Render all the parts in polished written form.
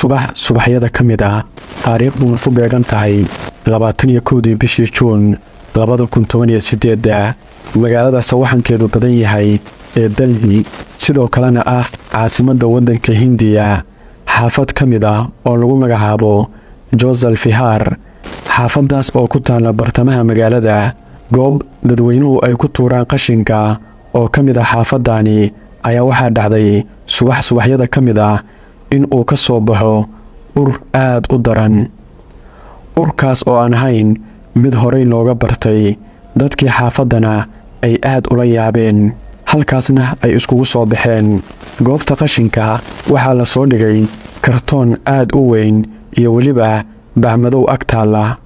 Subax subaxyada ka mid ah, taariikhduna ku beegan tahay 21-dii bishii Juun 2018-da, magaalada sawaxankeedu badan yahay ee Delhi, sidoo kalena ah caasimadda waddanka Hindiya, xaafad ka mid ah oo lagu magacaabo Josel Fihar, xaafaddaas oo ku taalla bartamaha magaalada, goob dadweynuhu ay ku tuuraan qashinka oo ka mid ah xaafaddaani, ayaa waxaa dhacday subax subaxyada ka mid ah in uu ka soo baxo ur aad u daran, urkaas oo aan ahayn mid horey looga bartay. Dadkii xaafaddana ay aad ula yaabeen, halkaasna ay iskugu soo baxeen. Goobta qashinka waxaa la soo dhigay kartoon aad u weyn iyo weliba bacmadow ag taalla.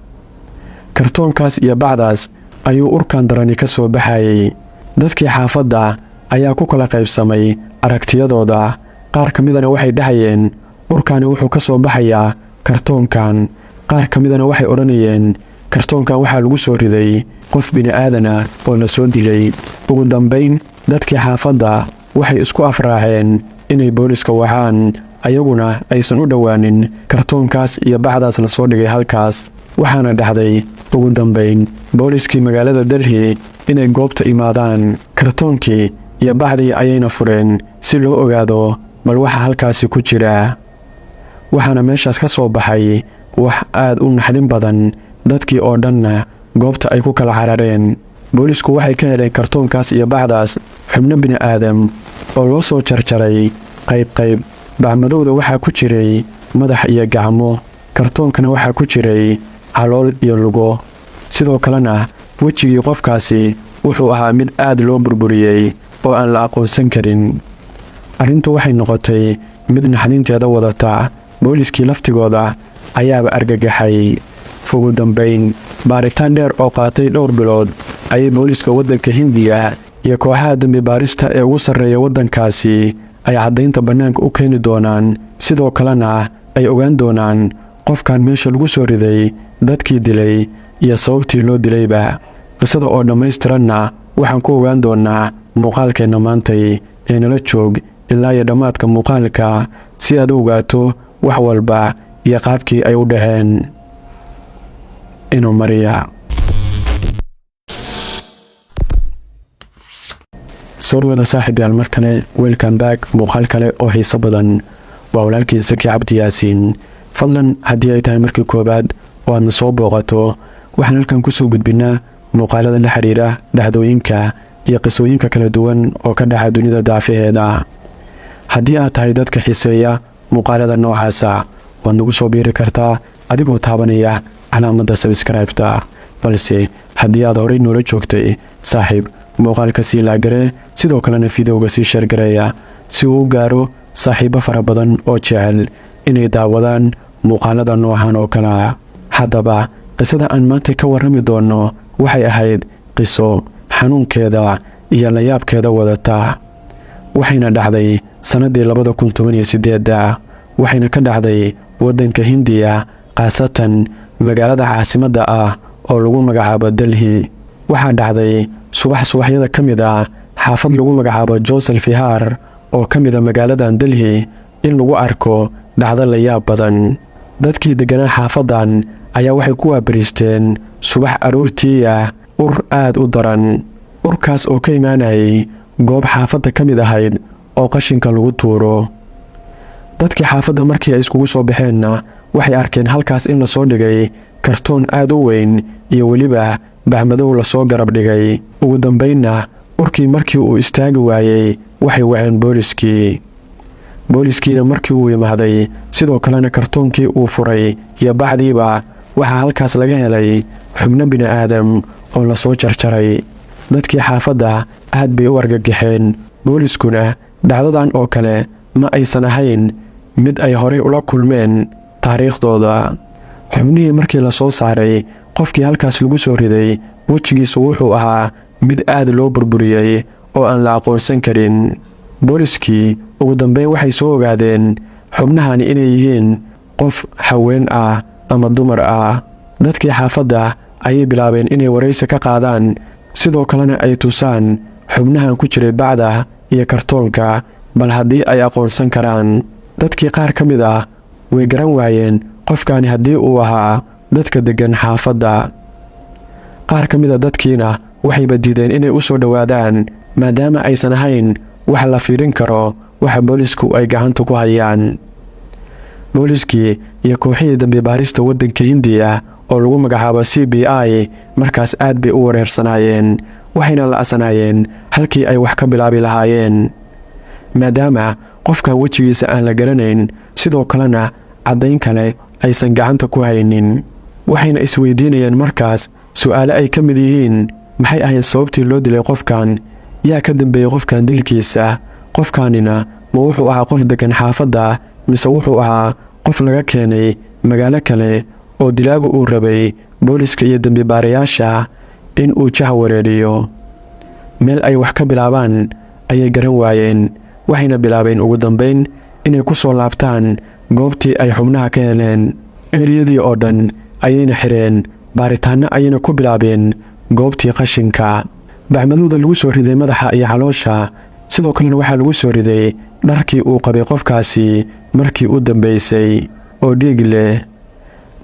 Kartoonkaas iyo bacdaas ayuu urkan darani ka soo baxayay. Dadkii xaafadda ayaa ku kala qaybsamay aragtiyadooda. Qaar ka midana waxay dhahayeen urkani wuxuu ka soo baxayaa kartoonkan, qaar ka midana waxay odhanayeen kartoonkan waxaa lagu soo riday qof bini'aadan ah oo la soo dilay. Ugu dambayn dadkii xaafadda waxay isku afraaceen inay booliska wacaan, ayaguna aysan u dhowaanin kartoonkaas iyo bacdaas la soo dhigay halkaas. Waxaana dhacday ugu dambayn booliskii magaalada Delhi inay goobta imaadaan. Kartoonkii iyo bacdii ayayna fureen si loo ogaado bal waxa halkaasi ku jira. Waxaana meeshaas ka soo baxay wax aad u naxdin badan, dadkii oo dhanna goobta ay ku kala carareen. Boolisku waxay ka heleen kartoonkaas iyo bacdaas xubno bini'aadam oo loo soo jarjaray qayb qayb. Bacmadowda waxaa ku jiray madax iyo gacmo, kartoonkana waxaa ku jiray calool iyo lugo. Sidoo kalena wejigii qofkaasi wuxuu ahaa mid aad loo burburiyey oo aan la aqoonsan karin. Arrintu waxay noqotay mid naxdinteeda wadata, booliskii laftigooda ayaaba argagaxay. Ugu dambayn baaritaan dheer oo qaatay dhowr bilood ayay booliska waddanka Hindiya iyo kooxaha dembi baarista ee ugu sarreeya waddankaasi ay caddaynta bannaanka u keeni doonaan, sidoo kalena ay ogaan doonaan qofkan meesha lagu soo riday, dadkii dilay iyo sababtii loo dilayba. Qisada oo dhammaystiranna waxaan ku ogaan doonaa muuqaalkeenna maantay ee nala joog ilaa iyo dhammaadka muuqaalka si aad u ogaato wax walba iyo qaabkii ay u dhaheen. Inuu mariya. Soo dhawaada saaxiibyaal, mar kale welcome back, muuqaal kale oo xiiso badan. Waa walaalkii Saki Cabdi Yaasiin. Fadlan haddii ay tahay markii koowaad oo aadna soo booqato, waxaan halkan kusoo gudbinaa muuqaalada la xiriira dhacdooyinka iyo qisooyinka kala duwan oo ka dhaca dunida daafaheeda. Haddii aad tahay dadka xiiseeya muuqaalada noocaasa, waad nagu soo biiri kartaa adigoo taabanaya calaamadda subscribe-ta. Balse haddii aad horey noola joogtay, saaxiib, muuqaalka sii like garee, sidoo kalena video-ga sii share gareeya si uu u gaaro saaxiibo fara badan oo jecel inay daawadaan muuqaalada noocan oo kalea. Haddaba qisada aan maanta ka warrami doonno waxay ahayd qiso xanuunkeeda iyo layaabkeeda wadata, waxayna dhacday sannaddii 2018-da, waxayna ka dhacday waddanka Hindiya, khaasatan magaalada caasimadda ah oo lagu magacaabo Delhi. Waxaa dhacday subax subaxyada ka mid ah, xaafad lagu magacaabo Josel Fihar oo ka mid a magaaladan Delhi in lagu arko dhacdo layaab badan. Dadkii degganaa xaafaddan ayaa waxay ku waabariisteen subax aroortii ah ur aad u daran, urkaas oo ka imaanayay goob xaafadda ka mid ahayd oo qashinka lagu tuuro. Dadkii xaafadda markii ay iskugu soo baxeenna waxay arkeen halkaas in lasoo dhigay kartoon aad u weyn iyo weliba bacmadow lasoo garab dhigay. Ugu dambaynna urkii markii uu istaagi waayey waxay waceen booliskii. Booliskiina markii uu imaaday, sidoo kalena kartoonkii uu furay iyo bacdiiba, waxaa halkaas laga helay xubno bini'aadam oo lasoo jarjaray. Dadkii xaafadda aad bay u argagaxeen, booliskuna dhacdadan oo kale ma aysan ahayn mid ay horey ula kulmeen taariikhdooda. Xubnihii markii la soo saaray, qofkii halkaas lagu soo riday wejigiisu wuxuu ahaa mid aad loo burburiyey oo aan la aqoonsan karin. Booliskii ugu dambeyn waxay soo ogaadeen xubnahani inay yihiin qof haween ah ama dumar ah. Dadkii xaafadda ayay bilaabeen inay waraysi ka qaadaan, sidoo kalena ay tusaan xubnahan ku jiray bacda iyo kartoonka, bal haddii ay aqoonsan karaan. Dadkii qaar ka mid ah Way garan waayeen qofkaani haddii uu ahaa dadka deggan xaafadda. Qaar ka mid a dadkiina waxayba diideen inay u soo dhowaadaan, maadaama aysan ahayn wax la fiirin karo waxa boolisku ay gacanta ku hayaan. Booliskii iyo kooxihii dambi baarista waddanka Hindiya oo lagu magacaabo CBI markaas aad bay u wareersanaayeen, waxayna la'sanaayeen halkii ay wax ka bilaabi lahaayeen, maadaama qofkan wejigiisa aan la garanayn, sidoo kalena caddayn kale aysan gacanta ku haynin. Waxayna isweydiinayeen markaas su'aale ay ka mid yihiin: maxay ahayd sababtii loo dilay qofkan? Yaa ka dambeeyey qofkan dilkiisa? Qofkaanina ma wuxuu ahaa qof degan xaafadda, mise wuxuu ahaa qof laga keenay magaalo kale oo dilaagu uu rabay booliska iyo dembibaarayaasha in uu jaha wareeriyo? Meel ay wax ka bilaabaan ayay garan waayeen, waxayna bilaabeen ugu dambayn inay ku soo laabtaan goobtii ay xubnaha ka heleen. Eriyadii oo dhan ayayna xireen, baaritaanno ayayna ku bilaabeen goobtii qashinka. Bacmadowda lagu soo riday madaxa iyo caloosha, sidoo kalena waxaa lagu soo riday dharkii uu qabay qofkaasi markii u dambaysay oo dhiig leh.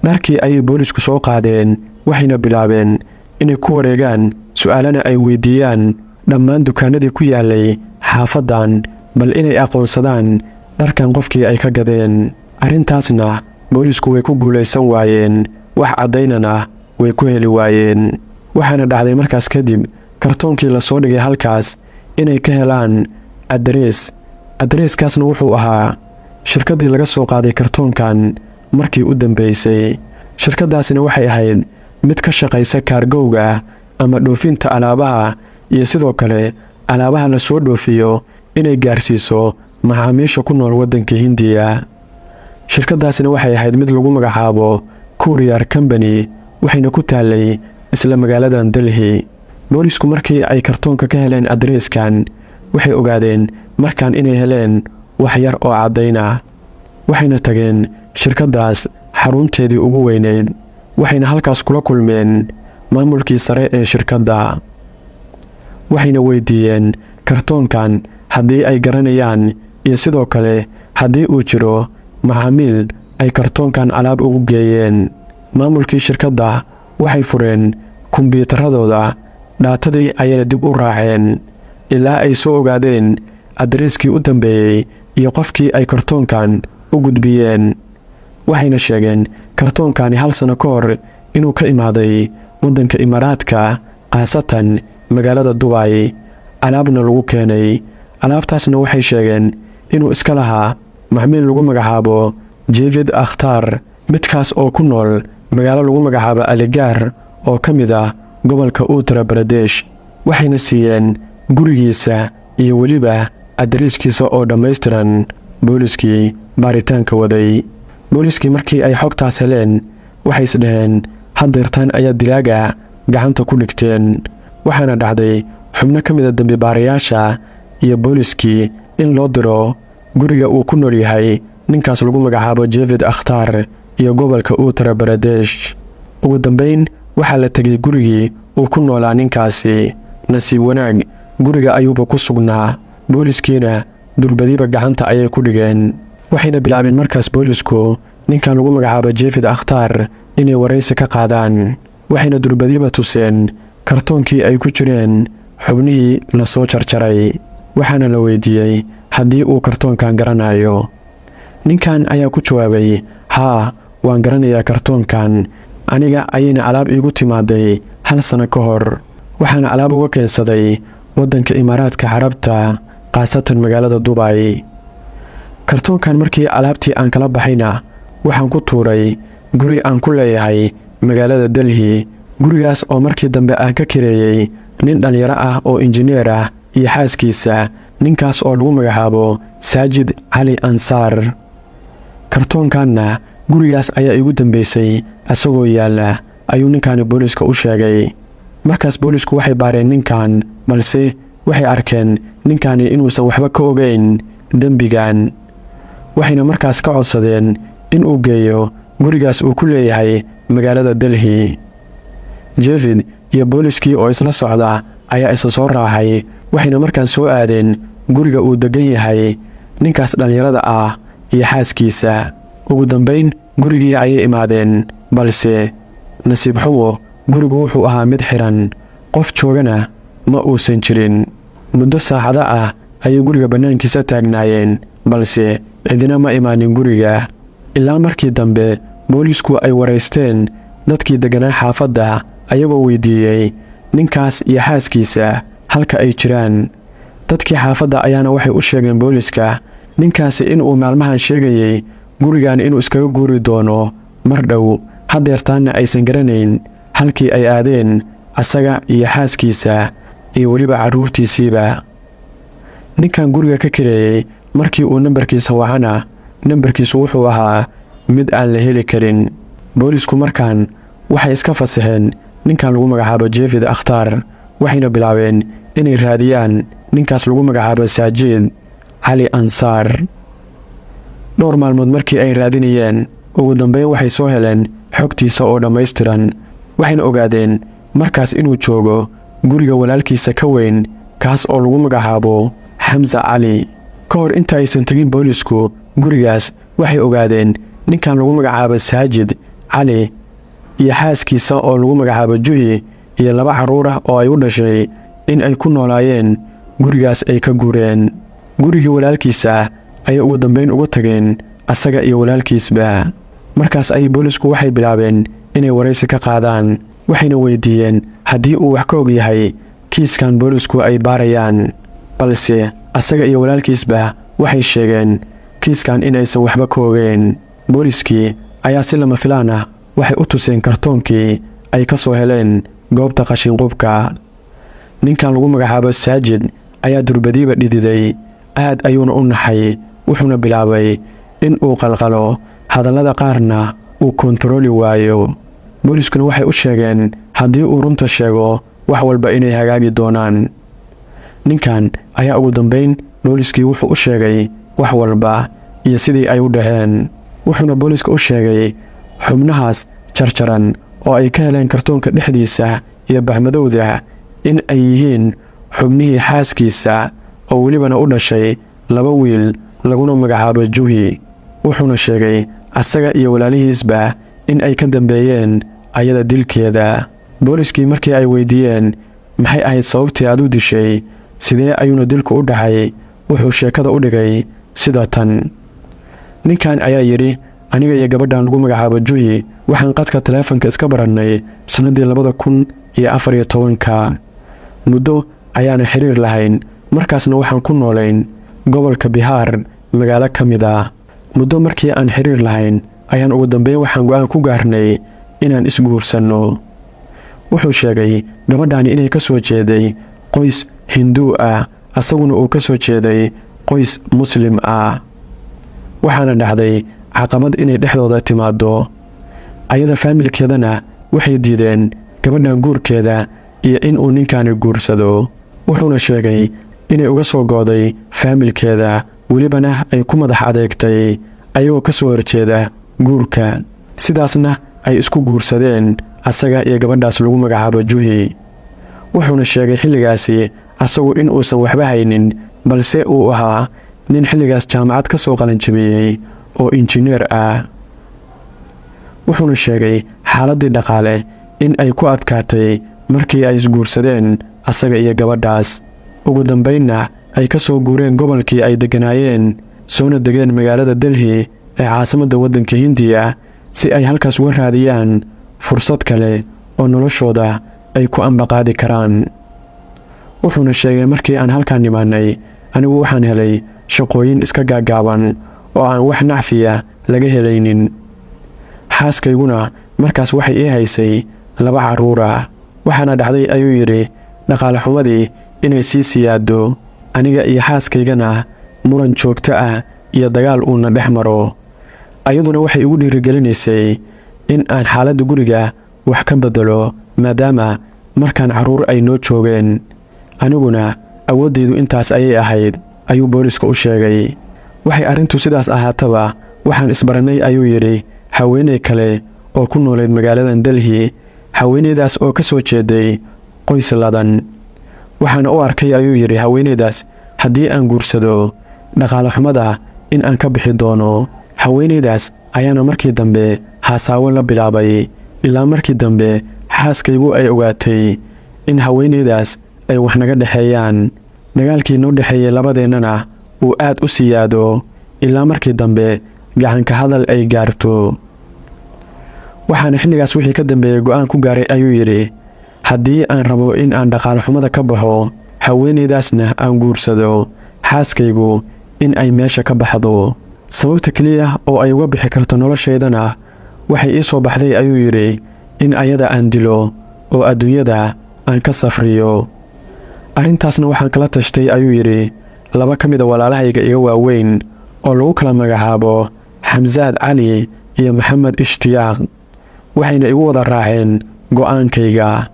Dharkii ayay boolisku soo qaadeen, waxayna bilaabeen inay ku wareegaan, su'aalana ay weydiiyaan dhammaan dukaanadii ku yaalay xaafaddan, bal inay aqoonsadaan dharkan qofkii ay ka gadeen. Arrintaasna boolisku way ku guulaysan waayeen, wax caddaynana way ku heli waayeen. Waxaana dhacday markaas kadib kartoonkii lasoo dhigay halkaas inay ka helaan addarees. Addareeskaasna wuxuu ahaa shirkaddii laga soo qaaday kartoonkan markii u dambeysay. Shirkaddaasina waxay ahayd mid ka shaqaysa cargo-ga ama dhoofinta alaabaha, iyo sidoo kale alaabaha lasoo dhoofiyo inay gaarsiiso macaamiisha ku nool waddanka Hindiya. Shirkaddaasina waxay ahayd mid lagu magacaabo courier company, waxayna ku taallay isla magaaladan Delhi. Boolisku markii ay kartoonka ka heleen adreeskan, waxay ogaadeen markaan inay heleen wax yar oo caddayna, waxayna tageen shirkaddaas xarunteedii ugu weyneyd, waxayna halkaas kula kulmeen maamulkii sare ee shirkadda. Waxayna weydiiyeen kartoonkan haddii ay garanayaan, iyo sidoo kale haddii uu jiro macaamiil ay kartoonkan alaab ugu geeyeen. Maamulkii shirkadda waxay fureen kumbiyuutaradooda, data-dii ayayna dib u raaceen ilaa ay soo ogaadeen adreeskii u dambeeyey iyo qofkii ay kartoonkan u gudbiyeen. Waxayna sheegeen kartoonkani hal sano ka hor inuu ka imaaday waddanka Imaaraadka, khaasatan magaalada Dubay, alaabna lagu keenay. Alaabtaasna waxay sheegeen inuu iska lahaa macmiil lagu magacaabo Jevid Akhtar, midkaas oo ku nool magaalo lagu magacaabo Aligaar oo ka mid ah gobolka Uttar Pradesh. Waxayna siiyeen gurigiisa iyo weliba adariiskiisa oo dhammaystiran booliskii baaritaanka waday. Booliskii markii ay xogtaas heleen, waxay isdhaheen haddeertaan ayaa dilaaga gacanta ku dhigteen. Waxaana dhacday xubno ka mid a dembibaarayaasha iyo booliskii in loo diro guriga uu ku nool yahay ninkaas lagu magacaabo Jevid Akhtar iyo gobolka Uttar Pradesh. Ugu dambayn waxaa la tegay gurigii uu ku noolaa ninkaasi. Nasiib wanaag, guriga ayuuba ku sugnaa. Booliskiina durbadiiba gacanta ayay ku dhigeen, waxayna bilaabeen markaas boolisku ninkan lagu magacaabo Jevid Akhtar inay waraysi ka qaadaan, waxayna durbadiiba tuseen kartoonkii ay ku jireen xubnihii lasoo jarjaray. Waxaana la weydiiyey haddii uu kartoonkan garanayo. Ninkan ayaa ku jawaabay: "Haa, waan garanayaa kartoonkan. Aniga ayayna alaab iigu timaaday hal sano ka hor, waxaana alaab uga keensaday waddanka Imaaraadka Carabta, khaasatan magaalada Dubay. Kartoonkan markii alaabtii aan kala baxayna, waxaan ku tuuray guri aan ku leeyahay magaalada Delhi, gurigaas oo markii dambe aan ka kireeyey nin dhallinyaro ah oo injineer ah iyo xaaskiisa, ninkaas oo lagu magacaabo Saajid Cali Ansaar. Kartoonkanna gurigaas ayaa iigu dambeysay asagoo yaalla," ayuu ninkaani booliiska u sheegay. Markaas boolisku waxay baareen ninkan, balse waxay arkeen ninkani inuusan waxba ka ogeyn dembigan, waxayna markaas ka codsadeen inuu geeyo gurigaas uu ku leeyahay magaalada Delhi. Jevid iyo booliskii oo isla socda ayaa isa soo raacay, waxayna markaan soo aadeen guriga uu degan yahay ninkaas dhallinyarada ah iyo xaaskiisa. Ugu dambayn gurigii ayay imaadeen, balse nasiib xumo gurigu wuxuu ahaa mid xiran, qof joogana ma uusan jirin. Muddo saacado ah ayay guriga bannaankiisa taagnaayeen, balse cidina ma imaanin guriga, ilaa markii dambe boolisku ay waraysteen dadkii degganaa xaafadda, ayagoo weydiiyey ninkaas iyo xaaskiisa halka ay jiraan. Dadkii xaafadda ayaana waxay u sheegeen booliska ninkaasi inuu maalmahan sheegayey gurigan inuu iskaga guuri doono mar dhow, haddeertaanna aysan garanayn halkii ay aadeen asaga iyo xaaskiisa iyo weliba carruurtiisiiba. Ninkan guriga ka kireeyey markii uu nambarkiisa wacana, nambarkiisu wuxuu ahaa mid aan la heli karin. Boolisku markaan waxay iska fasaxeen ninkan lagu magacaabo Jefid Akhtaar, waxayna bilaabeen inay raadiyaan ninkaas lagu magacaabo Saajiid Cali Ansaar. Dhowr maalmood markii ay raadinayeen, ugu dambeyn waxay soo heleen xogtiisa oo dhammaystiran, waxayna ogaadeen markaas inuu joogo guriga walaalkiisa ka weyn, kaas oo lagu magacaabo Xamsa Cali. Ka hor inta aysan tegin boolisku gurigaas, waxay ogaadeen ninkan lagu magacaabo Saajid Cali iyo xaaskiisa oo lagu magacaabo Juhi iyo laba carruur ah oo ay u dhashay in ay ku noolaayeen gurigaas ay ka guureen. Gurigii walaalkiisa ayay ugu dambeyn ugu tageen asaga iyo walaalkiisba. Markaas ayay boolisku waxay bilaabeen inay waraysi ka qaadaan, waxayna weydiiyeen haddii uu wax ka og yahay kiiskan boolisku ay baarayaan, balse asaga iyo walaalkiisba waxay sheegeen kiiskan inaysan waxba ka ogeen. Booliskii ayaa si lama filaan ah waxay u tuseen kartoonkii ay ka soo heleen goobta qashinqubka. Ninkan lagu magacaabo Saajid ayaa durbadiiba dhididay, aad ayuuna u naxay, wuxuuna bilaabay in uu qalqalo, hadallada qaarna uu kontarooli waayo. Booliskuna waxay u sheegeen haddii uu runta sheego wax walba inay hagaagi doonaan. Ninkan ayaa ugu dambayn booliskii wuxuu u sheegay wax walba iyo sidii ay u dhaheen, wuxuuna booliska u sheegay xubnahaas jarjaran oo ay ka heleen kartoonka dhexdiisa iyo baxmadowda in ay yihiin xubnihii xaaskiisa, oo welibana u dhashay laba wiil laguna magacaabo Juhi. Wuxuuna sheegay asaga iyo walaalihiisba in ay ka dambeeyeen ayada dilkeeda. Booliskii markii ay weydiiyeen maxay ahayd sababtii aad u dishay, sidee ayuuna dilku u dhacay, wuxuu sheekada u dhigay sida tan. Ninkan ayaa yidhi, aniga iyo gabadhan lagu magacaabo Juhi waxaan qadka taleefanka iska barannay sannaddii 2014-ka. Muddo ayaana xiriir lahayn, markaasna waxaan ku noolayn gobolka Bihaar magaalo ka mid ah. Muddo markii aan xiriir lahayn ayaan ugu dambeyn waxaan go'aan ku gaarnay inaan isguursanno. Wuxuu sheegay gabadhani inay ka soo jeeday qoys Hinduu ah, asaguna uu ka soo jeeday qoys Muslim ah. Waxaana dhacday caqabad inay dhexdooda timaado. Ayada faamilkeedana waxay diideen gabadhan guurkeeda iyo inuu ninkani guursado. Wuxuuna sheegay inay uga soo gooday faamilkeeda, welibana ay ku madax adeegtay ayagoo ka soo horjeeda guurka, sidaasna ay isku guursadeen asaga iyo gabadhaas lagu magacaabo Juhi. Wuxuuna sheegay xilligaasi asagu in uusan waxba haynin, balse uu ahaa nin xilligaas jaamacad ka soo qalanjabiyey oo injineer ah. Wuxuuna sheegay xaaladdii dhaqaale in ay ku adkaatay markii ay isguursadeen asaga iyo gabadhaas, ugu dambaynna ay ka soo guureen gobolkii ay degganaayeen, soona degeen magaalada Delhi ee caasimadda waddanka Hindiya, si ay halkaas uga raadiyaan fursad kale oo noloshooda ay ku ambaqaadi karaan. Wuxuuna sheegay, markii aan halkaan nimaanay anigu waxaan helay shaqooyin iska gaaggaaban oo aan wax nacfiya laga helaynin. Xaaskayguna markaas waxay ii haysay laba carruura. Waxaana dhacday, ayuu yidhi, dhaqaale xumadii inay sii siyaado, aniga iyo xaaskaygana muran joogto ah iyo dagaal uuna dhex maro. Ayaduna waxay igu dhiirigelinaysay in aan xaaladda guriga wax ka beddelo, maadaama markaan carruur ay noo joogeen, aniguna awooddaydu intaas ayay ahayd, ayuu booliska u sheegay. Waxay arrintu sidaas ahaataba, waxaan isbarannay, ayuu yidhi, haweeney kale oo ku noolayd magaaladan Delhi, haweeneydaas oo ka soo jeeday qoys ladan. Waxaana u arkay, ayuu yidhi, haweeneydaas haddii aan guursado dhaqaale xumada in aan ka bixi doono. Haweeneydaas Ayaana markii dambe haasaawo la bilaabay, ilaa markii dambe xaaskaygu ay ogaatay in haweenaydaas ay wax naga dhexeeyaan. Dagaalkii noo dhexeeyey labadeennana uu aad u siyaado, ilaa markii dambe gacanka hadal ay gaarto. Waxaana xilligaas wixii ka dambeeyey go'aan ku gaaray, ayuu yidhi, haddii aan rabo in aan dhaqaale xumada ka baxo, haweenaydaasna aan guursado, xaaskaygu in ay meesha ka baxdo. Sababta keliya oo ay uga bixi karto noloshaydana waxay ii soo baxday, ayuu yidhi, in ayada aan dilo oo adduunyada aan ka safriyo. Arrintaasna waxaan kala tashtay, ayuu yidhi, laba ka mida walaalahayga iga waaweyn oo lagu kala magacaabo Xamsaad Cali iyo Maxamed Ishtiyaaq, waxayna igu wada raaceen go'aankayga.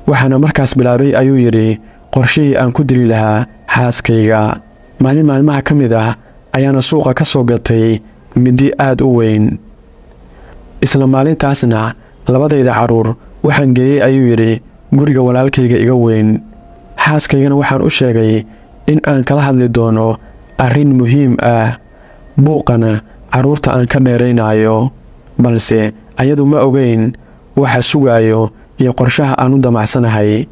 Waxaana markaas bilaabay, ayuu yidhi, qorshihii aan ku dili lahaa xaaskayga. Maalin maalmaha ka mid ah ayaana suuqa ka soo gatay midi aad u weyn. Isla maalintaasna labadayda carruur waxaan geeyey, ayuu yidhi, guriga walaalkayga iga weyn. Xaaskaygana waxaan u sheegay in aan kala hadli doono arrin muhiim ah, buuqana carruurta aan ka dheeraynayo, balse ayadu ma ogeyn waxa sugaayo iyo qorshaha aan u damacsanahay.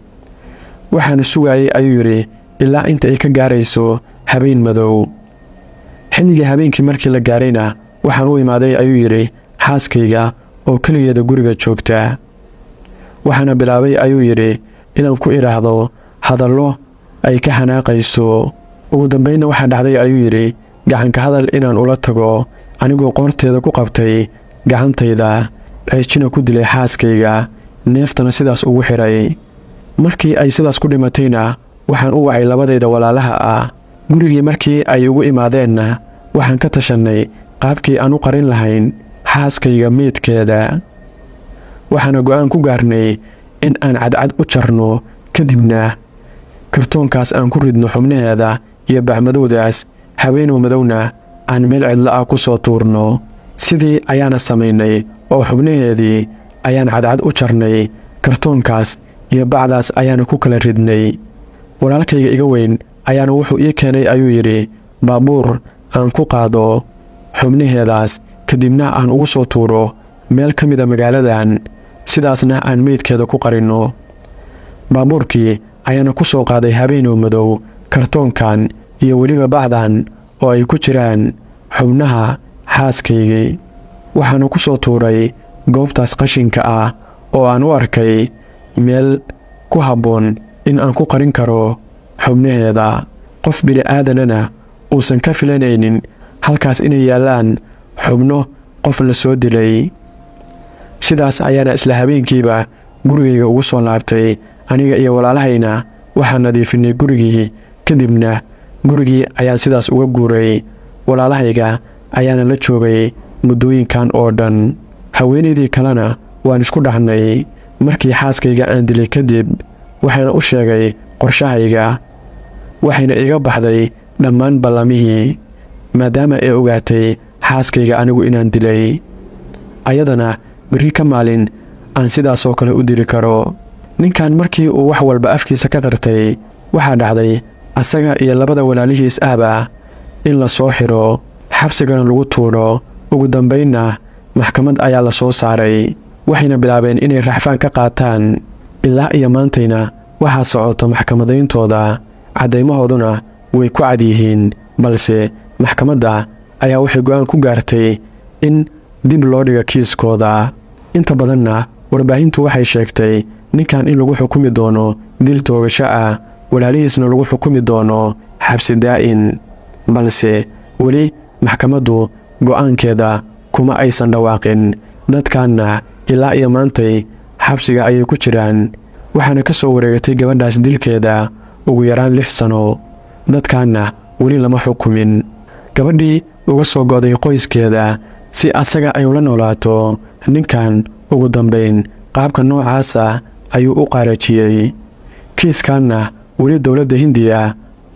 Waxaana sugaayay, ayuu yidhi, ilaa inta ay ka gaarayso habeen madow. Xilligii habeenkii markii la gaarayna waxaan u imaaday, ayuu yidhi, xaaskayga oo keligeeda guriga joogta. Waxaana bilaabay, ayuu yidhi, inaan ku idhaahdo hadallo ay ka xanaaqayso. Ugu dambaynna waxaa dhacday, ayuu yidhi, gacanka hadal inaan ula tago, anigoo qoorteeda ku qabtay gacantayda, ceejina ku dilay xaaskayga, neeftana sidaas ugu xidhay. Markii ay sidaas ku dhimatayna waxaan u wacay labadayda walaalaha ah. Gurigii markii ay ugu imaadeenna waxaan ka tashannay qaabkii aan u qarin lahayn xaaskayga meydkeeda. Waxaana go'aan ku gaarnay in aan cadcad u jarno, kadibna kartoonkaas aan ku ridno xubnaheeda iyo bacmadowdaas, habeenow madowna aan meel cidlo ah ku soo tuurno. Sidii ayaana samaynay oo xubnaheedii ayaan cadcad u jarnay, kartoonkaas iyo bacdaas ayaana ku kala ridnay. Walaalkayga iga weyn ayaana wuxuu ii keenay, ayuu yidhi, baabuur aan ku qaado xubnaheedaas, kadibna aan ugu soo tuuro meel ka mida magaaladan, sidaasna aan meydkeeda ku qarinno. Baabuurkii ayaana ku soo qaaday habeenow madow kartoonkan iyo weliba bacdan oo ay ku jiraan xubnaha xaaskaygii. Waxaana ku soo tuuray goobtaas qashinka ah oo aan u arkay meel ku habboon in aan ku qarin karo xubnaheeda, qof bini'aadanana uusan ka filanaynin halkaas inay yaallaan xubno qof la soo dilay. Sidaas ayaana isla habeenkiiba gurigayga ugu soo laabtay. Aniga iyo walaalahayna waxaan nadiifinay gurigii, kadibna gurigii ayaan sidaas uga guuray. Walaalahayga ayaana la joogay muddooyinkan oo dhan. Haweenaydii kalena waan isku dhacnay markii xaaskayga aan dilay kadib, waxaana u sheegay qorshahayga, waxayna iga baxday dhammaan ballamihii, maadaama ay ogaatay xaaskayga anigu inaan dilay, ayadana berri ka maalin aan sidaasoo kale u dili karo. Ninkan markii uu wax walba afkiisa ka qirtay, waxaa dhacday asaga iyo labada walaalihiis ahba in la soo xiro, xabsigana lagu tuuro. Ugu dambaynna maxkamad ayaa la soo saaray, waxayna bilaabeen inay racfaan ka qaataan. Ilaa iyo maantayna waxaa socoto maxkamadayntooda, caddaymahooduna way ku cad yihiin, balse maxkamadda ayaa waxay go'aan ku gaartay in dib loo dhiga kiiskooda. Inta badanna warbaahintu waxay sheegtay ninkan in lagu xukumi doono dil toogasho ah, walaalihiisna lagu xukumi doono xabsi daa'in, balse weli maxkamaddu go'aankeeda kuma aysan dhawaaqin. Dadkanna ilaa iyo maantay xabsiga ayay ku jiraan, waxaana ka soo wareegatay gabadhaas dilkeeda ugu yaraan 6 sano. Dadkanna weli lama xukumin. Gabadhii uga soo go'day qoyskeeda si asaga ay ula noolaato, ninkan ugu dambayn qaabka noocaasa ayuu u qaarajiyey. Kiiskanna weli dowladda Hindiya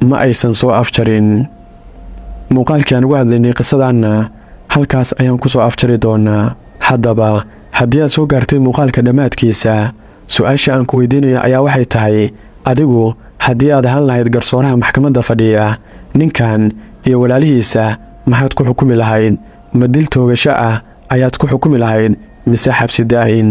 ma aysan soo afjarin. Muuqaalkii aan uga hadlaynay qisadaanna halkaas ayaan ku soo afjari doonaa. Haddaba haddii aad soo gaartay muuqaalka dhammaadkiisa, su-aasha aan ku weydiinayo ayaa waxay tahay: adigu haddii aad ahaan lahayd garsooraha maxkamadda fadhiya, ninkan iyo walaalihiisa maxaad ku xukumi lahayd? Ma dil toogasho ah ayaad ku xukumi lahayd mise xabsi daa'in?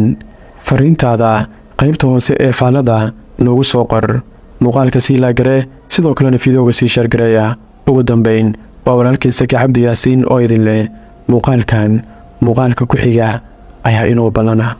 Fariintaada qaybta hoose ee faallada noogu soo qor. Muuqaalka sii like garee, sidoo kalena videoga sii share gareeya. Ugu dambayn, waa walaalkiin Saki Cabdi Yaasiin oo idin leh muuqaalkan muuqaalka ku xiga ayaa inuu ballana.